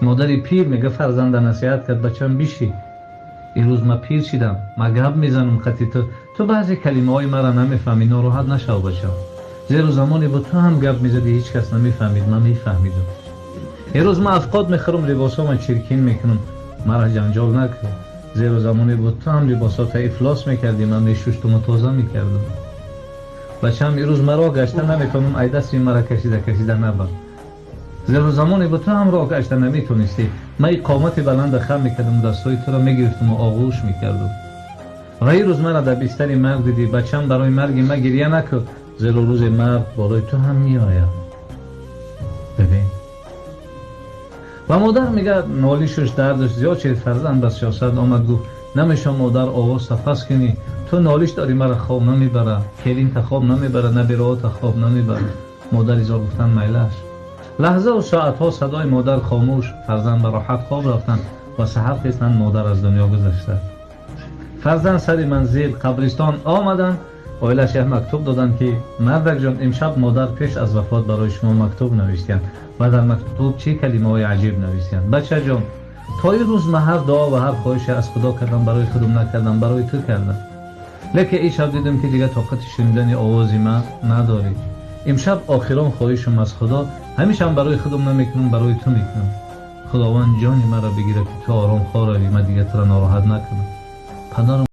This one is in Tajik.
Модари пир мега, фарзанда насиҳат кард: «Бачам, биши, имрӯз ма пир шидам, ма гап мезанам қати ту, ту баъзе калимаҳои маро намефаҳмӣ, нороҳат нашав, бачам, зеро замоне бо ту ҳам гап мезадӣ, ҳеҷ кас намефаҳмид, ман мефаҳмидам. Имрӯз ман афқот мехӯрам, либосҳома чиркин мекунам, маро ҷанҷол накун, зеро замоне бо ту ҳам либосҳота ифлос мекардӣ, ман мешуштуму тоза мекардам. Бачам, имрӯз ман роҳ гашта наметавонам, ай дасти маро кашида кашида набар, зеро замоне бо ту ҳам роҳ гашта наметонистӣ, ман и қомати баланда хам мекардам, дастҳои туро мегирифтаму оғӯш мекардам. Ва имрӯз маро дар бистари марг дидӣ. Бачам, барои марги ма гирья накун, зеро рӯзе марг болои ту ҳам меояд. Бибин.» Ва модар мегӯяд, нолишуш, дардаш зиёд шуд. Фарзанд ба сиёсат омад, гуфт: «Намешавам, модар, овозта паст кунӣ, ту нолиш дорӣ, мара хоб намебара, келинта хоб намебара, набираота хоб намебара.» Модари зор гуфтан: «Майлаш.» Лаҳзаву соатҳо садои модар хомӯш, фарзанд ба роҳат хоб рафтанд ва саҳар хестанд, модар аз дунё гузашта. Фарзанд сари манзил, қабристон омаданд, оилаш як мактуб доданд, ки: «Мардакҷон, имшаб модар пеш аз вафот барои шумо мактуб навиштиянд.» Ва дар мактуб чӣ калимаҳои аҷиб навиштиянд: «Бачаҷон, то ин рӯз ман ҳар дуо ва ҳар хоҳише аз Худо кардам, барои худам накардам, барои ту кардам. Лекин ин шаб дидам, ки дигар тоқати шунидани овози ман надорӣ. Имшаб охирон хоҳишам аз Худо, ҳамешам барои худам намекунам, барои ту мекунам: Худованд ҷони маро бигирад, ки ту ором хоб равӣ, ман дигар туро нороҳат накунам, падарам.»